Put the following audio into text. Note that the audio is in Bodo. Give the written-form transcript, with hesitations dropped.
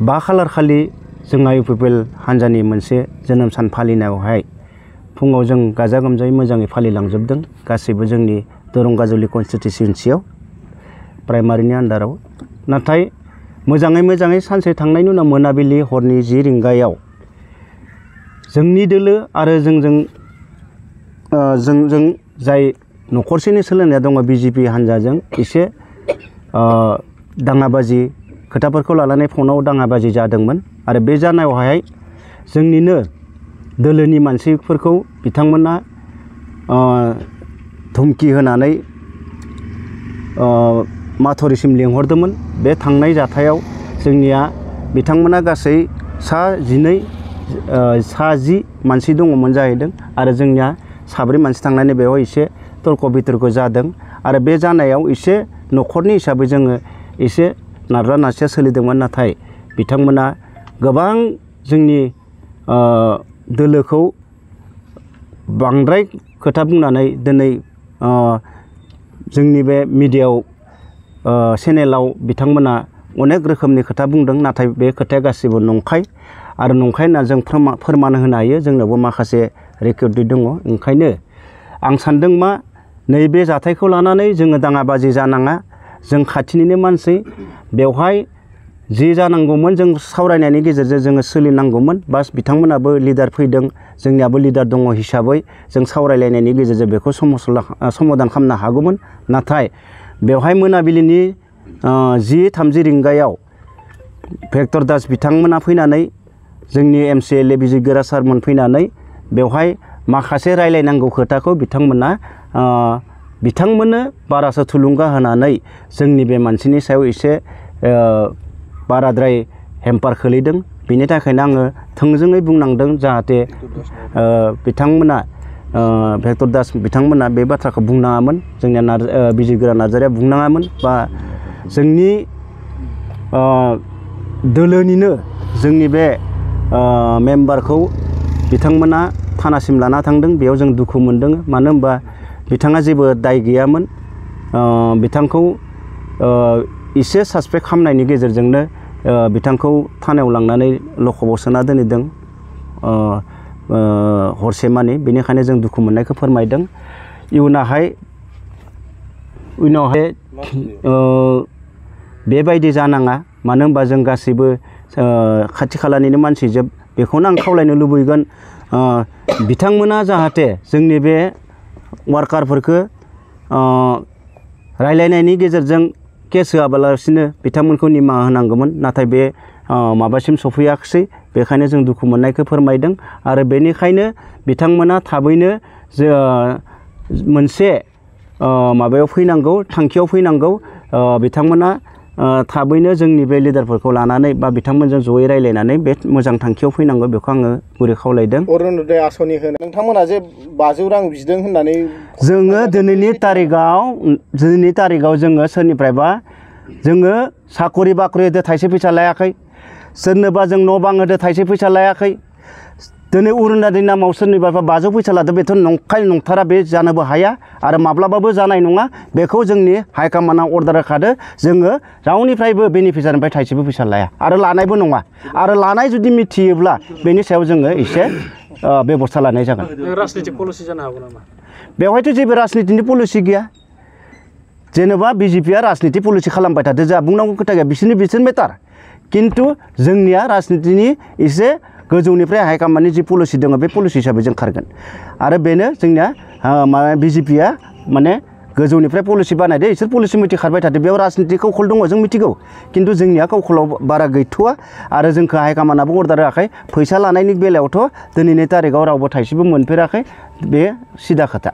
5 खालार खालि जोंहा इउपिपिएल हान्जानि मोनसे जोनोम सान फालिनायावहाय फुङाव जों गाजा गोमजायै मोजाङै फालिलांजोबदों गासैबो जोंनि दरं गाजुलि कन्स्टिट्युएन्सियाव प्राइमारिनि आन्डाराव। नाथाय मोजाङै सानसे थांनायनि उनाव मोनाबिलि हरनि 10 रिंगायाव जोंनि दोलो आरो जोंजों जाय न'खरसेनि सोलोंनाया दङ बिजेपि हान्जाजों एसे दाङाबाजि खोथाफोरखौ लानानै फनाव दाङाबाजि जादोंमोन आरो बे जानायावहाय जोंनिनो दोलोनि मानसिफोरखौ बिथांमोना धुमखि होनानै माथरिसिम लिंहरदोंमोन। बे थांनाय जाथायाव जोंनिया बिथांमोना गासै सा 10 मानसि दङमोन जाहैदों आरो जोंनिया साब्रै मानसि थांनानै बेयाव एसे तर्क बितर्क जादों आरो बे जानायाव एसे न'खरनि हिसाबै जोङो एसे नारला नारसिया सोलिदोंमोन। नाथाय बिथांमोना गोबां जोंनि दोलोखौ बांद्राय खोथा बुंनानै दिनै जोंनि बे मिडियायाव चेनेलाव बिथांमोना अनेक रोखोमनि खोथा बुंदों। नाथाय बे खोथाया गासिबो नंखाय आरो नंखाय होनना जों फोरमान होनो हायो। जोंनावबो माखासे रेकर्ड दङ। ओंखायनो आं सानदों मा नैबे जाथायखौ लानानै जोङो दाङाबाजि जानाङा। जों खाथिनिनो मानसि बेवहाय जि जानांगौमोन जों सावरायनायनि गेजेरजों जोङो सोलिनांगौमोन। बास बिथांमोनाबो लिडार फैदों जोंनियाबो लिडार दङ हिसाबै जों सावरायलायनायनि गेजेरजों बेखौ समाधान खालामनो हागौमोन। नाथाय बेवहाय मोनाबिलिनि 10:30 रिंगायाव भेक्टर दास बिथांमोना फैनानै जोंनि MCLA बिजिरगोरा सारमोन फैनानै बेवहाय माखासे रायलायनांगौ खोथाखौ बिथांमोननो बारासो थुलुंगा होनानै जोंनि बे मानसिनि सायाव एसे बाराद्राय हेम्पार खोलैदों। बेनि थाखायनो आङो थोंजोङै बुंनांदों जाहाथे बिथांमोना भेक्टर दास बिथांमोना बे बाथ्राखौ बुंनाङामोन। जोंनिया बिजिरगोरा नार्जारिया बुंनाङामोन बा जोंनि दोलोनिनो जोंनि बे मेम्बारखौ बिथांमोना थानासिम लाना थांदों। बेयाव जों दुखु मोनदों। मानो होनबा बिथाङा जेबो दाय गैयामोन। बिथांखौ एसे सासपेक्ट खालामनायनि गेजेरजोंनो बिथांखौ थानायाव लांनानै लकआव सोना दोनहैदों हरसेमानि। बेनिखायनो जों दुखु मोननायखौ फोरमायदों। इयुनावहाय बेबायदि जानाङा। मानो होनबा जों गासैबो खाथि खालानिनो मानसिजोब। बेखौनो आं खावलायनो लुबैगोन बिथांमोना जाहाथे जोंनि बे वार्कारफोरखौ रायलायनायनि गेजेरजों केस होआबालासिनो बिथांमोनखौ निमाहा होनांगौमोन। नाथाय बे माबासिम सफैयाखिसै। बेखायनो जों दुखु मोननायखौ फोरमायदों आरो बेनिखायनो बिथांमोना थाबैनो मोनसे माबायाव फैनांगौ थांखियाव फैनांगौ। बिथांमोना थाबैनो जोंनि बे लिडारफोरखौ लानानै बा बिथांमोनजों जयै रायलायनानै बे मोजां थांखियाव फैनांगौ। बेखौ आङो गुरै खावलायदों। अरुण'दय आसनि होनो नोंथांमोना जे 500 रां बिदों होननानै जोङो दिनैनि तारिगाव जोङो सोरनिफ्रायबा जोङो साखरि बाखरि होदो थाइसे फैसा लायाखै। सोरनोबा जों न' बां होदो थाइसे फैसा लायाखै। दिनै अरुण'दय नामाव सोरनिबा 500 फैसा लादो बेथ' नंखाय नंथारा। बे जानोबो हाया आरो माब्लाबाबो जानाय नङा। बेखौ जोंनि हाइकमान्डआ अर्डार होखादो। जोङो रावनिफ्रायबो बेनिफिसियारिनिफ्राय थाइसेबो फैसा लाया आरो लानायबो नङा। आरो लानाय जुदि मिथियोब्ला बेनि सायाव जोङो एसे बेबस्था लानाय जागोन। राजनितिक पलिसि जानो हागौ नामा? बेवहायथ' जेबो राजनितिनि पलिसि गैया। जेनेबा बिजेपिया राजनिति पलिसि खालामबाय थादो जोंहा बुंनांगौ खोथा गैया। बिसोर मेटार। खिन्थु जोंनिया राजनितिनि एसे गोजौनिफ्राय हाइकमान्डनि जि पलिसि दङ बे पलिसि हिसाबै जों खारगोन। आरो बेनो जोंनिया बिजेपिया माने गोजौनिफ्राय पलिसि बानायदो इसोर पलिसि मथे खारबाय थादो। बेयाव राजनिति कौशल दङ जों मिथिगौ। खिन्थु जोंनिया कौशलाव बारा गैथ'वा आरो जोंखौ हाइकमान्डआबो अर्डार होआखै। फैसा लानायनि बेलायावथ' दिनैनि तारिगाव रावबो थाइसेबो मोनफेराखै। बे सिदा खोथा।